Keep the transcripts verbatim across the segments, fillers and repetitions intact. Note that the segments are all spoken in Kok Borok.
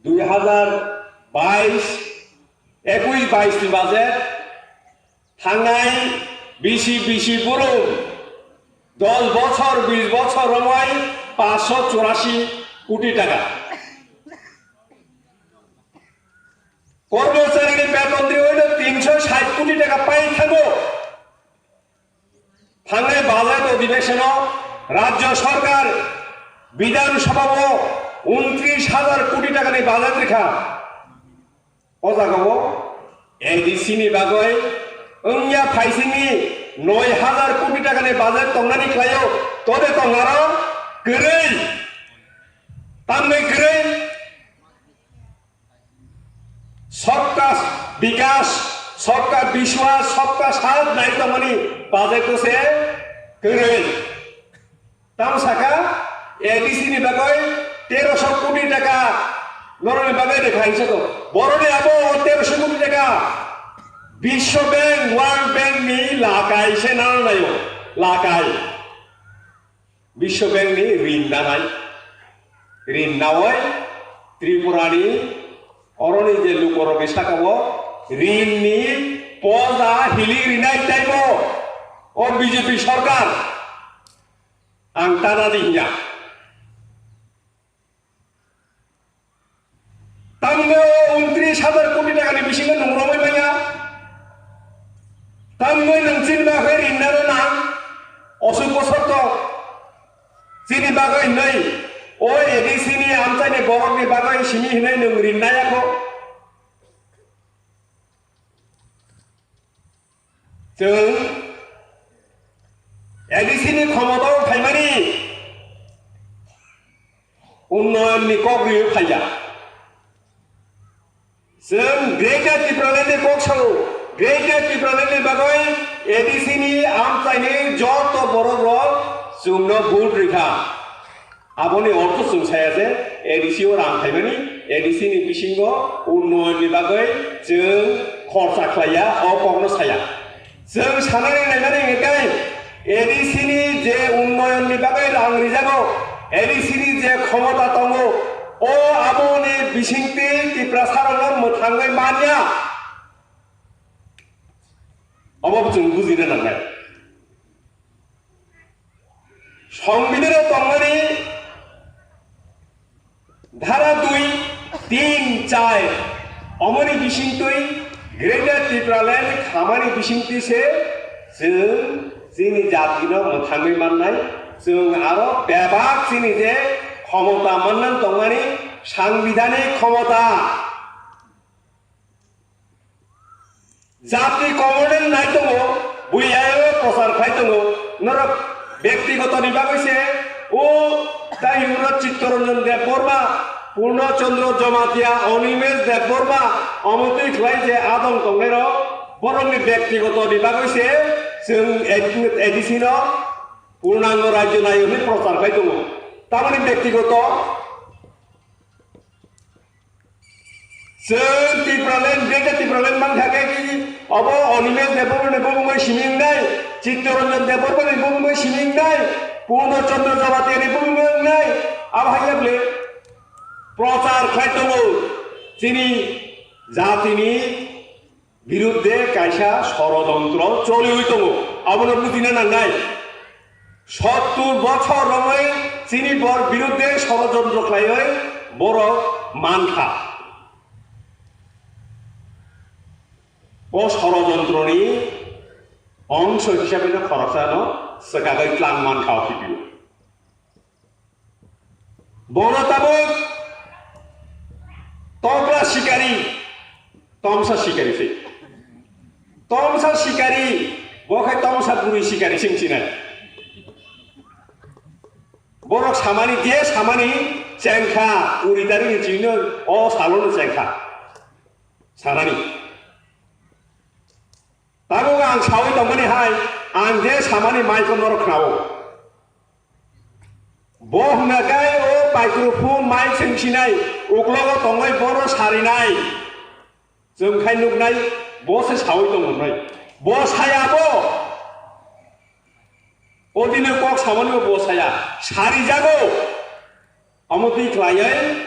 Dui hazar bais, ekuis bais ni budget thangnai bisi bisi buru dos bochor bis bochor romoi paanch sho churasi koti taka. Kormochari ni beton di oino tin sho sait koti taka pai thango. Thangnai budget odhibeshon o Rajya Sarkar Bidhan Sabha o untris hazar koti taka ni budget rikha. O jaga o A D C ni bagwi wngya phaisingni noi hazar koti taka ni budget tongnani khlaio, tode tongaro kwrwi. Tamni kwrwi Sabka Vikas, Sabka Vishwas, Sabka Saath nai tongmani budget o se kwrwi. Tamo saka A D C ni bagwi teroso koti taka norokni bagwi rikha hinsa to. Boroni abo teroso koti taka Biswa Bank, World Bank ni lakai se nang naio, lakai. Biswa Bank ni rin nanai. Rin nawai Tripura ni oroni je lukorok ni saka o rin ni poja hili rinai taibo o B J P sarkar ang tana di hinya. Tamno untris hazar koti taka ni bisingo nung romwi manya. Tamno nung chini bagwi rinna rw nang. Osuk bosor to chini bagwi hinwi o A D C ni amchai ni borok ni bagwi simi hinwi nung rinna yakho. Chwng A D C ni khomotao phaimani unnoyon ni kok rwi phaiya. Chwng Greater Tipraland ni kok sao, Greater Tipraland ni bagwi A D C ni amchai ni joto borok rok chwngno vote rikha. Aboni ortho chwng saya je A D C o rang phaimani, A D C ni bisingo unnoyon ni bagwi chwng khorsa khlaiya, o kokno saya. Chwng sanani naimani hwnkhe A D C ni je unnoyon ni bagwi rang rijago, A D C ni je khomota tongo, o aboni bisingtwi Tiprasarokno mwthangwi manya. Obo chwng bujina nangnai. Songbidhano tongmani dhara dui, tin, char, omoni bisingtwi Greater Tipraland khamani bisingtwi se chwng chini jatino mwthangwi mannai, chwng aro bebak chini je khomota mannan tongmani sangbidhanik khomota. Jati komorden nai tongo, bui ayang prochar khai tongo, norok bektigoto ni bagwi se o tai hwnwi Chittaranjan Debbarma, Purna Chandra Jamatia, Animesh Debbarma, omotwi khlai je adong tongnai rok, borok ni bektigoto ni bagwi se chwng A D C no purnango rajyo nai hwnwi prochar khai tongo. Tamoni bektigoto Chwng Tipraland, Greater Tipraland mankha khe ki obo Animesh Debbarma ni bumungwi simi wngnai, Chittaranjan Debbarma ni bumungwi simi wngnai, Purna Chandra Jamatia ni bumungwi wngnai, abo hai ya bwle prochar khlai tongo chini jatini biruddhe kaisa sorojontro choliwi tongo, abono bujina nangnai. Sottur bochor romwi chini bor biruddhe sorojontro khlaiwi borok mankha. O sorojontroni ongso hisabeno khoroksano swkagwi tlang mankha o kipio. Bono tabuk tokla sikari, tomsa sikari se. Tomsa sikari, bo khai tomsa bwrwi sikari se wngsinai. Borok samani, je samani chengkha, uri tari ni chini o salo no chengkha. Sanani. Tabuk ang sawi tongmani hai, ang je samani mic-o norok khnao. Bo hwnka khe o microphone mic se wngsinai, uklogo tongwi bono sarinai. Chwng khai nuknai, bo se sawi tongmani. Bo saya bo. O dino kok samani bo saya. Sarijago. Omo twi khlaiwi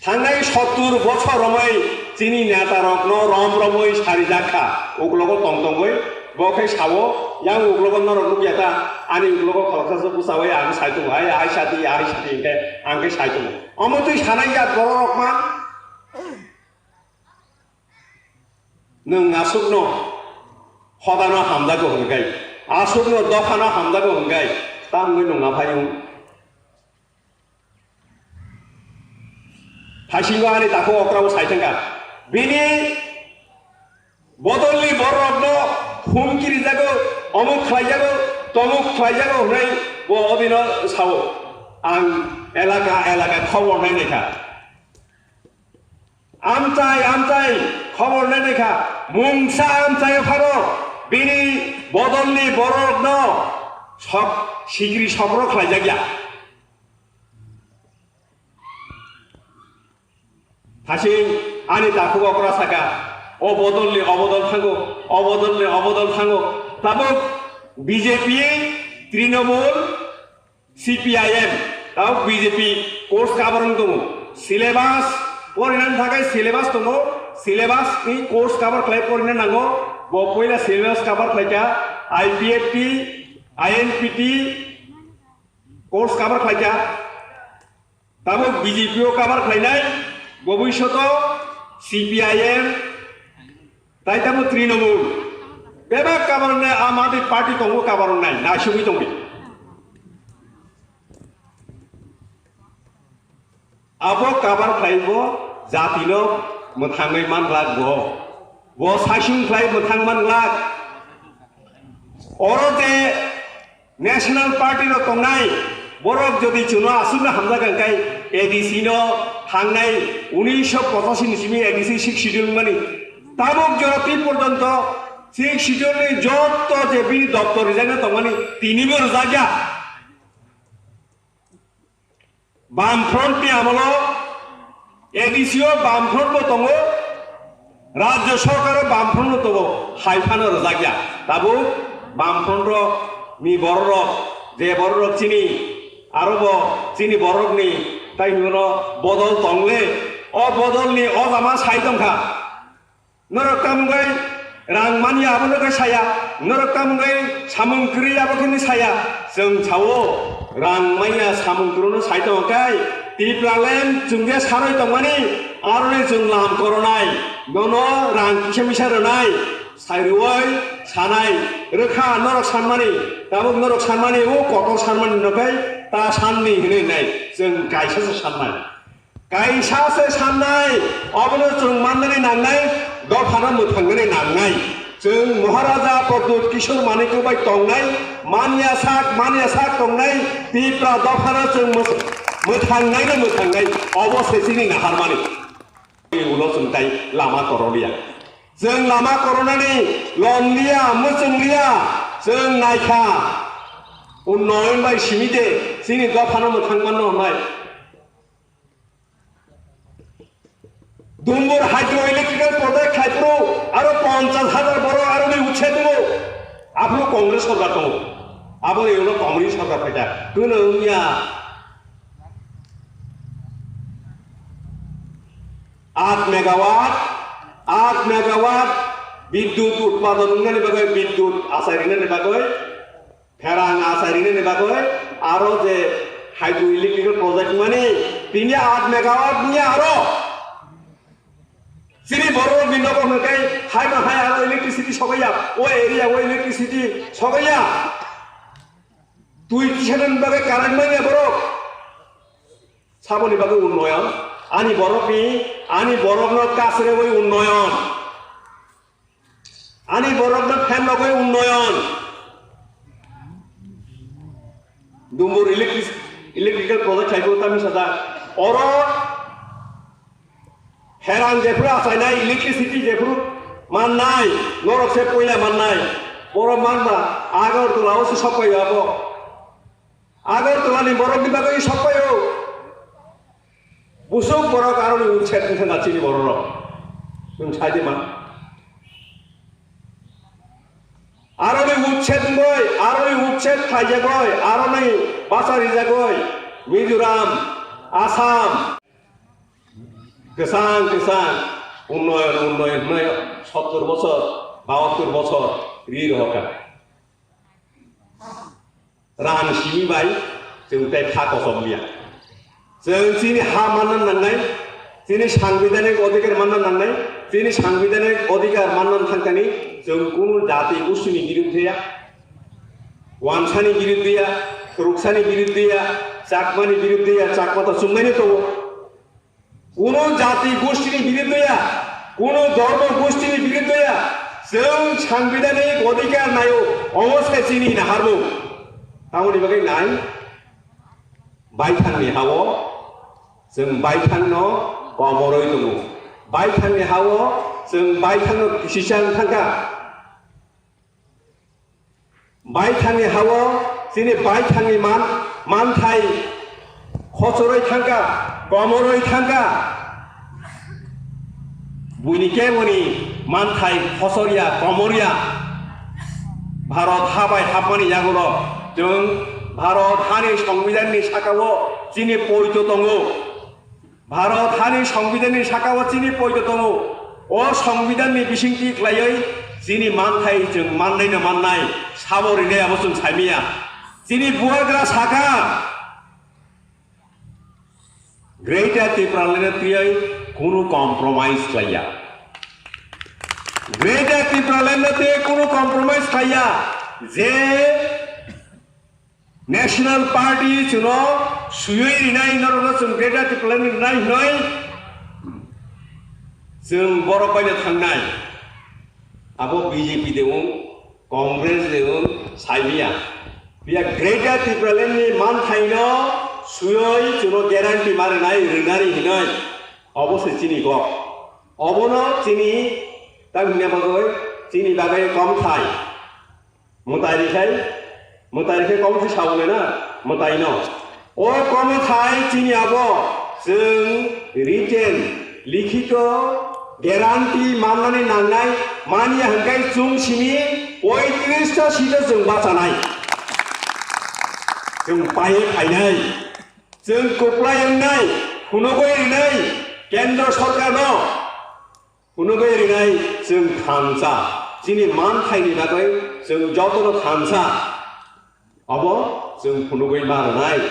Tangnai sottur bochor romwi chini netarokno rom romwi sarijakha, uklogo tong tongwi. Bo khe sao, yang uklogo norok nukya ta, ani uklogo kholopsa se bwchawi ang sai tongo, "Hai, hai sadi, hai sadi," hinkhe ang khe sai tongo. Omo twi sanai ya borok rok ma? Nwng aswkno hodano hamjago hwnkhai, aswkno dophano hamjago hwnkhai, tamni nwng aphai wng? Thaisingo ani takhuk okrabo sai thangkha. Bini bodolni bororokno humki rijago, omuk khlaijago, tomuk khlaijago hwnwi bo odino sao. Ang elaka elaka khobor nainaikha. Amchai amchai khobor nainaikha. Mungsa amchai pharo bini bodolni bororokno sok sikri sokro khlaijakya. Thasing ani takhuk okra saka, o bodolni o bodol thango, o bodolni o bodol thango. Tabuk B J P, Trinamool, C P I M, tabuk B J P course cover wng tongo. Syllabus, porinani thangkhe syllabus tongo, syllabus ni course cover khlai porina nango. Bo poila syllabus cover khlaikha, I P F T, I N P T course cover khlaikha. Tabuk B J P o cover khlainai, bobishoto C P I M, tai tamo Trinamool. Bebak cover wngnai, Aam Aadmi Party tongo cover wngnai, naisugwi tongdi. Abo cover khlaibo jatino mwthangwi man glak bo. Bo saichung khlai mwthang man glak. Oro je National Party rok tongnai, borok jodi chwngno aswkno hamjak hwnkhe A D C no thangnai unisho pochashi ni simi A D C six schedule wngmani. Tabuk jora twi porjonto six schedule ni jotto je bini doptor rijakna tongmani tinibo rwjakya. Bamfront ni amolo A D C o Bamfront bo tongo, Rajya Sarkar o Bamfront bo tongo, hai phano rwjakya. Tabuk Bamfront rok ni bororok, je bororok chini, aro bo chini bororok ni tai hwnwi bodol tongle, o bodol ni o jama sai tongkha. Norok tamo bai rang manya abono khe saya, norok tamo bai samung kwrwi abo khe saya. Chwng sao, rang manya samung kwrwino sai tongo khe, Tipraland chwng je sarwi tongmani, aroni chwng lam koronai, nono rang kisa misa rwnai, sai rwui sanai, rwkha norok sanmani, tabuk norok sanmani, o kotor sanmani no khe ta sanni hinwi nai, chwng kaisa se sannai. Kaisa se sannai, obono chwng mannani nangnai, dophano mwthangnani nangnai. Chwng Maharaja Pradyut Kishore Manikya bai tongnai, manya sak, manya sak tongnai, Tipra dophano chwng mwth-, mwthangnaino mwthangnai, obo se chini naharmani. Ulo chwng tai lama koroliya. Chwng lama koronani lonliya, mwchwngliya, chwng naikha. Unnoyon bai simi de, chini dophano mwthang manno hwnai. Dumbur hydroelectrical project khai phuru aro ponchash hajar borok aroni uchhe tongo. Aphuru Congress sorkar tongo. Aboni ulo Congress sorkar phaikha. Kuno wngya. Aat megawatt, aat megawatt bidyut utpadon wngnani bagwi, bidyut achai rinani bagwi. Pherang achai rinani bagwi aro je hydroelectrical project mani tini aat megawatt ni aro chini borok ni nogo hwnkai hai ma hai aro electricity sogaiya, o area o electricity sogaiya. Twi tisanani bagwi current manya borok. Saboni bagwi unnoyon. Ani borokni, ani borokno kasrewi unnoyon. Ani borokno phan nogwi unnoyon. Dumbur electric-, electrical project khai bo tamni sajak. Oro herang jephuru achainai electricity jephuru mannai, norok se poila mannai. Borok manba Agartala o se sokpai abo. Agartala ni borok ni bagwi sokpai o. Busuk borok aroni utset wngkha na chini borok rok. Nwng sai di man. Aroni utset wngoi, aroni utset khaijagoi, aroni bacha rijagoi. Mizoram, Assam. Kwchang kwchang unnoyon, unnoyon hwnwi sottor bochor, bahattor bochor ri rohorkha. Ran simi bai chwng tei kha kosom liya. Chwng chini ha manna nangnai, chini sangbidhanik odhikar manna nangnai, chini sangbidhanik odhikar manna thangkani chwng kunu jati gustini biruddhe ya, wansani biruddhe ya, khruksani biruddhe ya, chakmani biruddhe ya, chakma to chwngmaino tongo. Kuno jati gustini biruddhe ya, kuno dhormo gustini biruddhe ya, chwng sangbidhanik odhikar naio, omo se chini naharmung. Tamoni bagwi nai, baithangni hao chwng baithangno komoroi tongo, baithangni hao chwng baithangno kisisa wng thangkha. Baithangni hao chini baithangni man, manthai khochoroi thangkha, komoroi thangkha. Buini keboni manthai khochorya, komorya. Bharat ha bai hapmani yagulo chwng Bharat hani songbidhanni sakao chini poito tongo. Bharat hani songbidhanni sakao chini poito tongo. O songbidhanni bisingtwi khlaiwi chini manthai chwng mannaino mannai, sabo rinai abo chwng saimaya. Chini bubagra saka, Greater Tipraland-no twiwi kunu compromise khlaiya. Greater Tipraland-no twiwi kunu compromise khlaiya. Je National Party chwngno swiwi rinai, norokno chwng Greater Tipraland rinai hinoi chwng borok baino thangnai. Abo B J P de wng, Congress de wng, saimaya. Phiya Greater Tipraland ni manthaino swiwi chwngno guarantee ma rinai, rinani hinoi. Obo se chini kok. Obono chini, tang hwnna bagwi, chini bagwi kom thai. Mwtai rikhe, mwtai rikhe kom khe saunai na, mwtaino. O komo thai chini abo chwng written, likhito, guarantee mannani nangnai, manya hwnkhe chwng simi poitris ta seat-o chwng bachanai. Chwng paiwi phainai, chwng kwplai wngnai, phunugwi rinai Kendra Sorkarno. Phunugwi rinai chwng thansa, chini manthaini bagwi chwng jotono thansa, abo chwng phunugwi ma rwnai.